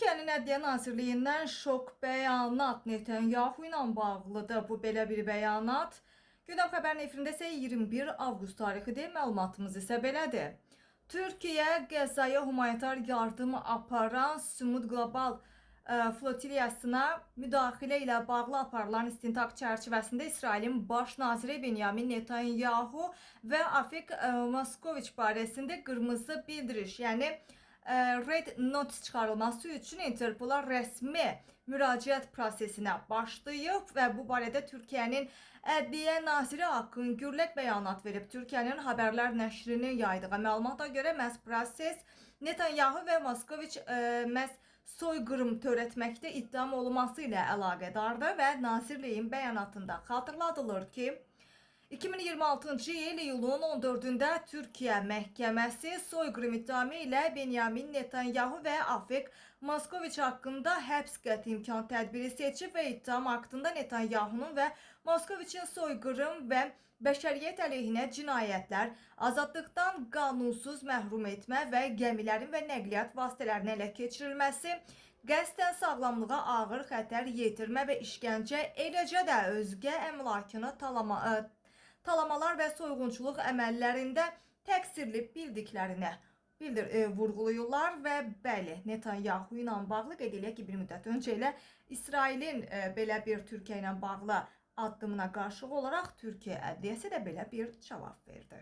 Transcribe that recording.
Türkiyənin Ədliyyə Nazirliyindən şok bəyanat Netanyahu ilə bağlıdır. Bu belə bir bəyanat. Gündəm xəbərin efirində isə 21 avqust tarixidir. Məlumatımız isə belədir. Türkiyə Qəzzaya humanitar yardım aparan Sumud Qlobal flotiliyasına müdaxilə ilə bağlı aparılan istintaq çərçivəsində İsrailin baş naziri Benyamin Netanyahu və Afik Moskoviç barəsində qırmızı bildiriş, yəni Red Notice çıxarılması üçün Interpola rəsmi müraciət prosesinə başlayıb və bu barədə Türkiyənin Ədliyyə naziri Akın Gürlək bəyanat verib. Türkiyənin Haberler nəşrinin yaydığı məlumata görə məhz proses Netanyahu və Moskoviç məhz soyqırım törətməkdə ittiham olunması ilə əlaqədardır və nazirliyin bəyanatında xatırladılır ki, 2026-cı il iyulun 14-də Türkiyə məhkəməsi soyqırım ittihamı ilə Benyamin Netanyahu və Afik Moskoviç haqqında həbs qəti imkan tədbiri seçib və ittiham aktında Netanyahunun və Moskoviçin soyqırım və bəşəriyyət əleyhinə cinayətlər, azadlıqdan qanunsuz məhrum etmə və gəmilərin və nəqliyyat vasitələrinin ələ keçirilməsi, qəsdən sağlamlığa ağır xətər yetirmə və işgəncə, eləcə də özgə əmlakını talamalar və soyğunçuluq əməllərində təqsirli bildiklərini vurğulayırlar və bəli, Netanyahu ilə bağlı qeyd eləyək ki, bir müddət öncə elə İsrailin belə bir Türkiyə ilə bağlı addımına qarşılıq olaraq Türkiyə ədliyyəsi də belə bir cavab verdi.